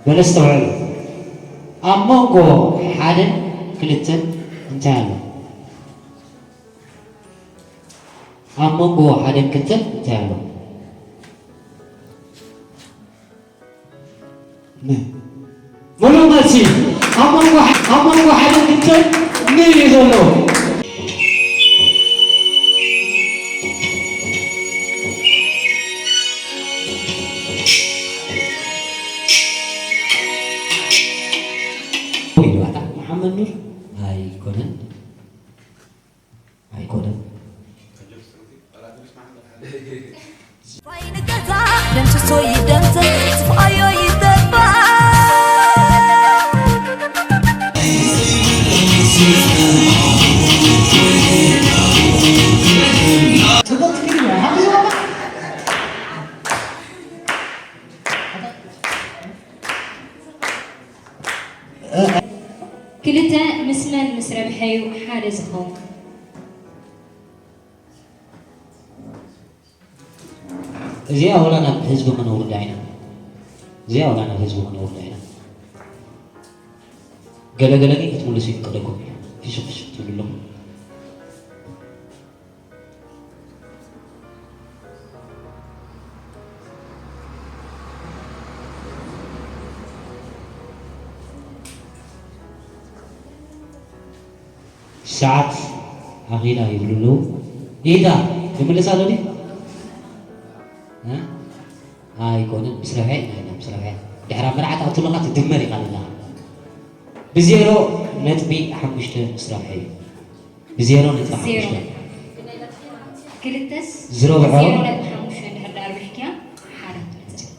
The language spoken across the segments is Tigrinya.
በል ኣስተውዕሉ። ኣብ መንጎ ሓደን ክልተን እንታይ ኣሎ? ኣብ መንጎ ሓደን ክልተን እንታይ ኣሎ? ን። ሙሉእ መልሲ። ኣብ መንጎ፣ ኣብ መንጎ ሓደን ክልተን ን እዩ ዘሎ። ኢሉ ኣታ መሓመድ ኑር ኣይኮነን። ኣይኮነን። ይንገታ፣ ደምስሶ ይደምሰስ፣ ጥፍኣዮ ይጠፋ። ጽቡቕ ትግርኛ፣ ሓግዝዋ። ክልተ፣ ምስ መን ምስ ረብሐ እዩ ሓደ ዝኸውን? እዚኣ ወላ ናብ ህዝቢ ክነውርዳ ኢና። እዚኣ ወላ ናብ ህዝቢ ክነውርዳ ኢና። ገለ ገለ ግን ክትምልሱ ይፍቀደኩም እዩ። ፍሽኽ ፍሽኽ ትብሉ ኣለኹም። ሰዓት ኣኺላ ይብሉ ኣለዉ። ጌታ ይምልስ ኣሎ ድዩ? እ? ኣይኮነን፣ ምስ ረብሐ ኢና ኢልና፣ ምስ ረብሐ። ድሕሪ ኣብ መርዓ ትኣቱ ኣለኻ፣ ትድመር ኢኻ ኣለኻ። ብዜሮ ነጥቢ ሓሙሽተ ምስ ረብሐ እዩ። ብዜሮ ነጥቢ ሓሙሽተ። ዜሮ። ክልተስ ዝረብሖ ዜሮ ነጥቢ ሓሙሽተ እንድሕር ደኣ ኣርቢሕክያ፣ ሓደ ክትመጽእ።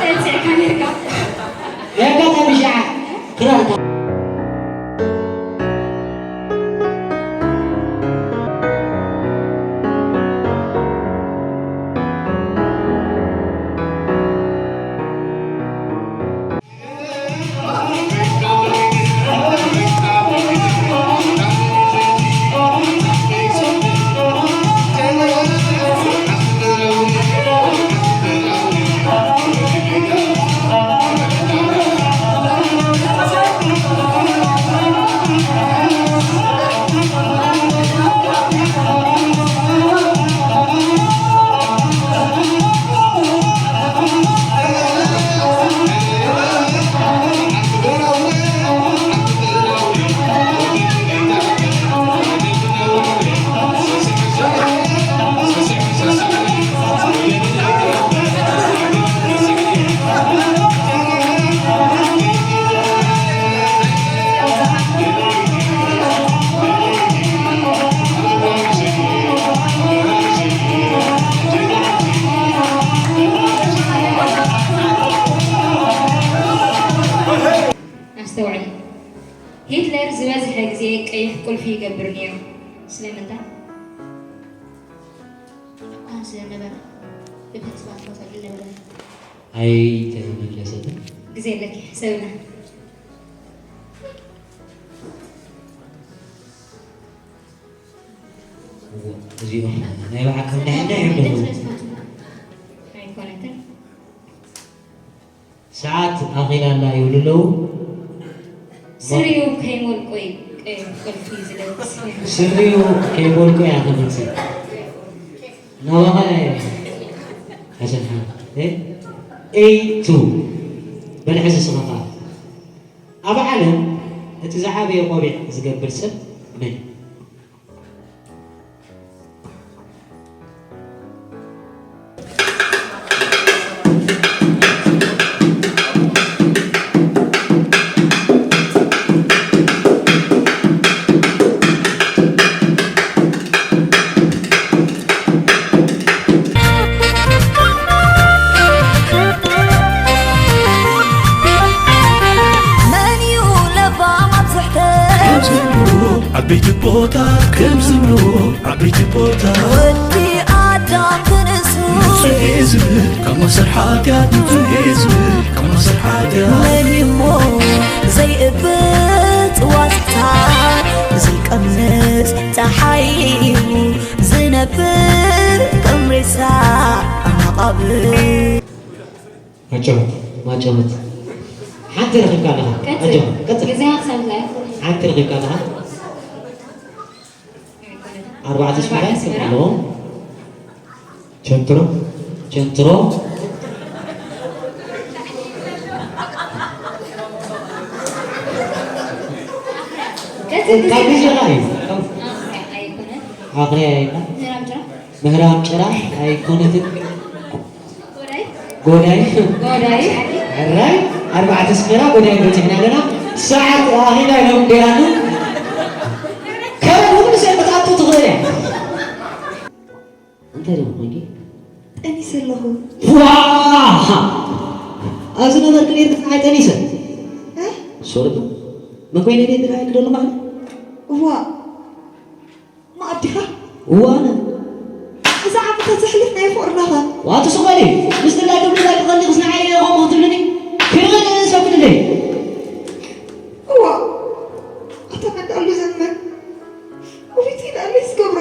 ተንሲእካ ኔርካ። ናይ ኣጋጣሚ ሻዕ ክራር ኣስተውዕል። ሂትለር ዝበዝሐ ግዜ ቀይሕ ቁልፊ ይገብር ነይሩ። ስለምንታይ? እኳ ስለ ነበረ፣ ብብህጽባት ሞተሉ ነበረ። ኣይተመለሰትን። ግዜ ኣለኪ፣ ሕሰብና። እዎ፣ እዚኦም ናይ በዓል ከም ናይ ሕና እዮም ደሞ። ኣይኮነትን። ሰዓት ኣኺላ ኣላ ይብሉ ኣለዉ። ስሪኡ ከይሞልቆ እዩ ቀይሕ ቁልፊ ዝለብስ። ስሪኡ ከይሞልቆ እያ ትምልሲ። ናባኻ እያ። ሓሰን ሓ-፣ እ? ኤይ ቱ። በል ሕዚ ስኻ ኸኣ። ኣብ ዓለም እቲ ዝዓበየ ቆቢዕ ዝገብር ሰብ መን እዩ? መን እዩ ለባም ኣብ ስሕተት? ከም ዝብሉ ዓበይቲ ኣቦታት፣ ከም ዝብሉ ዓበይቲ ኣቦታት። ወዲ ኣዳም ክንሱ ንጹህ እየ ዝብል ካብ ማእሰር ሓጢኣት፣ ንጹህ እየ ዝብል ካብ ማእሰር ሓጢኣት። መን እዩ እሞ ዘይእብጥ ዋስታ፣ ዘይቀምስ ጸሓይ እዩ ዝነብር ከም ሬሳ ኣብ መቓብር። ማጨወት፣ ማጨወት። ሓንቲ ረኺብካ ኣለኻ። ቀጽል። ኣጆኻ፣ ቀጽል። ግዜኻ ክሳብ ዝኣክል። ሓንቲ ረኺብካ ኣለኻ። ኣርባዕተ ኣስመራ ኣርባዕተ ኣስመራ። ኣለዎ። ቸንትሮ። ቸንትሮ። ቀጽል፣ ግዜ ካብ ግዜኻ እዩ። ኣኽርያ ኣይኮነን። ኣኽርያ ኣይኮነን። ምህራም ጭራ። ምህራም ጭራ ኣይኮነትን። ጎዳይ። ጎዳይ። ጎዳይ። ሕራይ፣ ኣርባዕተ ኣስመራ ጎዳይ በጺሕና ኣለና። ሰዓት ኣኺላ ኢሎም ደያኑ። ከረን ሁሉ ሰብ ክትኣቱ ትኽእል እያ። እንታይ ደሞ ኮይንኪ? ጠኒሰ ኣለኹ። ዋ! ኣብዚ ነበርክ ነይርክ ንዓይ ጠኒሰ? እ? ሶሪ፣ መኮይ ነይ ድራይ ክደሎ ማለት? እዋ፣ እሞ ኣዲኻ? እዋ፣ ኣነ። እዚ ዓመታት ዘሕልፍ ናይ ፍቕርናኻ። ዋ፣ ትስቆሊ። ምስ ድላይ ክብሊ ላይ ክቐኒ ክስንዓይ እየ፣ ከምኡ ክትብልኒ? ክብሪ ንሰብ ክድለይ። እዋ፣ ኣታ መን ዳሉ ዘመን? ውፊት ኢላ ኣለይ ዝገብሮ።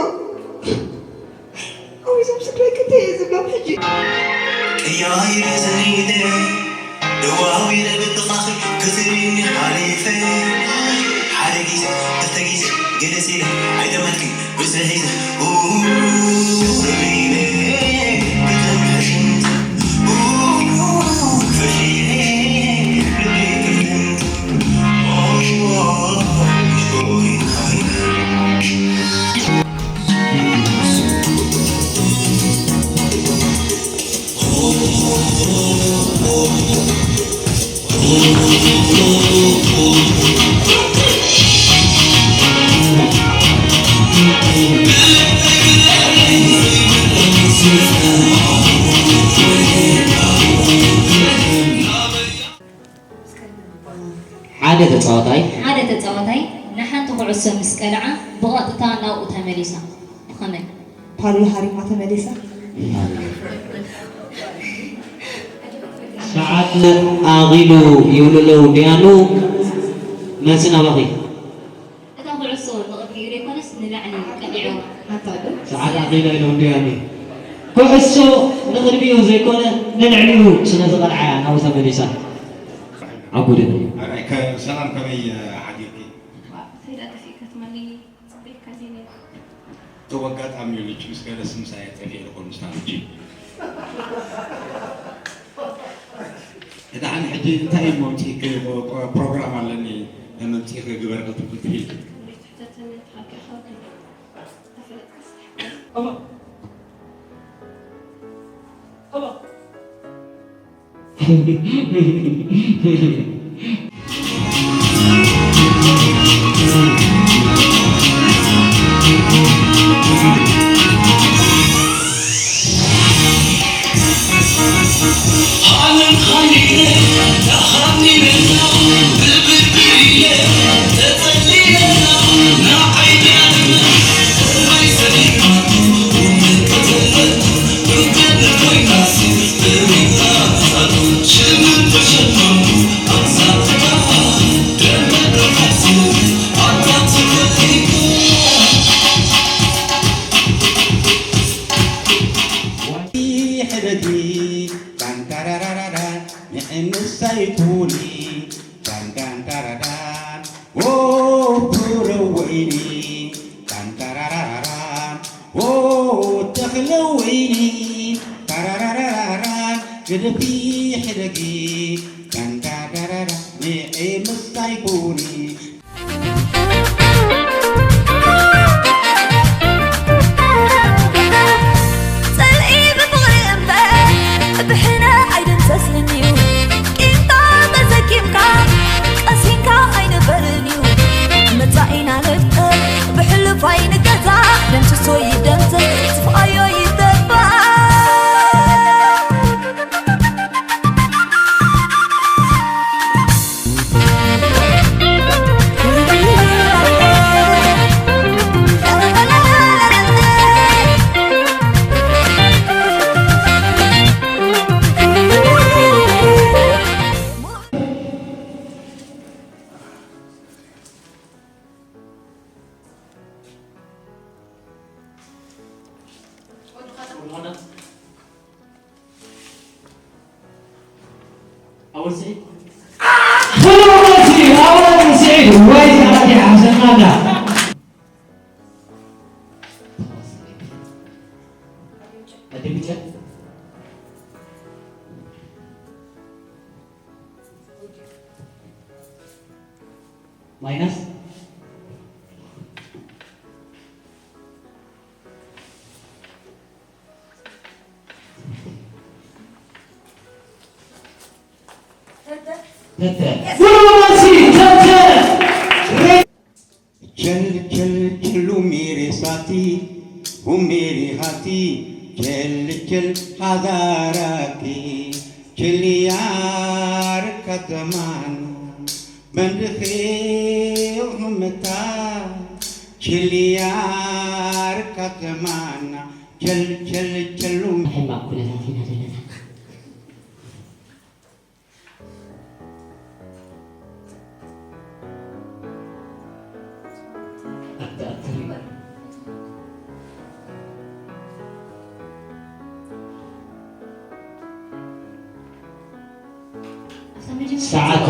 ኣው፣ እዞም ስድራይ ክንደይ እየ ዝብሎም ሕጂ? ቀያይረ ዘሪደ ደዋዊረ ብጥቓኺ ክትሪኒ ሓሊፈ። ሓደ ግዜ፣ ክልተ ግዜ፣ ገለ ሲለ ኣይደመትኪ ብዝሒ ኡ፣ ርሪነ ብጥምሕሽን ኡ፣ ፈሺነ ልበይ ክፍትን ኦ፣ ኦ፣ ኦ፣ ሓደ ተጻዋታይ ሓደ ተጻዋታይ ንሓንቲ ኩዕሶ ምስ ቀልዓ ብቐጥታ ናብኡ ተመሊሳ። ብኸመይ? ፓሎ ሃሪማ ተመሊሳ። ሰዓት ኣኺሉ ይብሉ ኣለዉ ዲያኑ። መልሲ ናባኺ። እታ ኩዕሶ ንቕድሚኡ ዘይኮነስ ንላዕሊ እዩ ቀሊዕዋ። ኣታ ዶ? ሰዓት ኣኺላ ኢሎም ዲያኑ። ኩዕሶ ንቕድሚኡ ዘይኮነ ንልዕሊኡ ስለ ዝቐልዓ እያ ናብኡ ተመሊሳ። ኣብ ጎደና እዩ። ኣራይ፣ ከ-፣ ሰላም፣ ከመይ ሓዲርኪ? ዋ፣ ሰይዳ ጠፊእካ ትማሊ ጽበየካ ዜና። እቶም ኣጋጣሚ ልጅ ምስ ገለ ስምሳ እየ ጠፊኤ ልኾን ምስታ ልጅ። እታ ሓን ሕጂ እንታይ እሞ ኣምጺእኪ? ፕሮግራም ኣለኒ፣ መምጺእኪ ግበር ቅልጥፍ ቅልጥፍ ኢልኪ። ትሕተተኒ ተሓቂኻ። ሕደጊ፣ ዳን ዳራራራራ፣ ንዕንሳይ ኩኒ፣ ዳን ዳን ዳራዳን፣ ኦ፣ ፍረ ወይኒ፣ ዳን ዳራራራራን፣ ኦ፣ ተኽለ ወይኒ፣ ዳራራራራን፣ ግደፊ ሕደጊ፣ ዳን ዳራራራ፣ ንዕንሳይ ኩኒ። ጽልኢ ብፍቕሪ እምበር ብሕነ ኣይድምሰስን እዩ። ቂምታ ተሰኪምካ ቀሲንካ ኣይንበርን እዩ። መጻኢና ንፍጠር ብሕሉፍ ኣይንገዛእ። ደምስሶ ይደምሰስ፣ ጥፍኣዮ ይጥፋእ። ኣወል ስዒድ። ብሉጽ መልሲ ኣወል ስዒድ። ወይ ዛዕባ ሓሰናዳ። ኣደ ብጫ። ማይናስ። ተተ። ብሉጽ መልሲ፣ ተተ። ቸል ቸል ቸሉ ሜሬ ሳቲ፣ ሁሜሪ ሃቲ፣ ቸል ቸል ሃዛራቲ፣ ችልያር ከተማን በንድኺ ሁምታ፣ ችልያር ከተማና፣ ቸል ቸል ቸሉ። ሕማቕ ኩነታት ኢና ዘለና። ሰዓት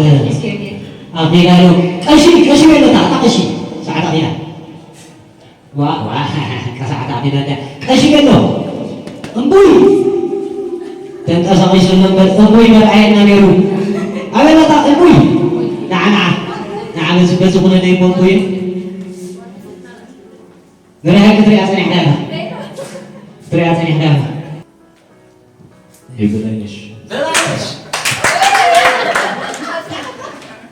ኣኺላ ኣሎ። ቀሺ፣ ቀሺ በለታ፣ እታ ቀሺ። ሰዓት ኣኺላ። ዋ፣ ዋ፣ ከሳዕታ ፊደል ቀሺ ገሎ። እምቡይ። ተንቀሳቒሱ ኣሎ እምበር እምቡይ መርኣየና ነይሩ። ኣበለታ እምቡይ። ንዓ፣ ንዓ። ንዓ በዚ፣ በዚ ኩነለይ እሞ እምቡይ። ንርሃ ክትሪኣ ጸኒሕና ኢና። ክትሪኣ ጸኒሕና ኢና። ይብለንሽ።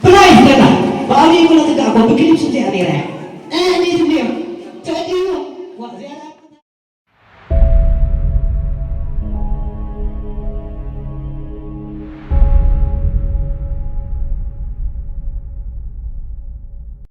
ብላይ ይብለና። ብኣበይ ኩነት እዳ እኮ ብክሊፕ ስንቲኣ ነይራ እያ።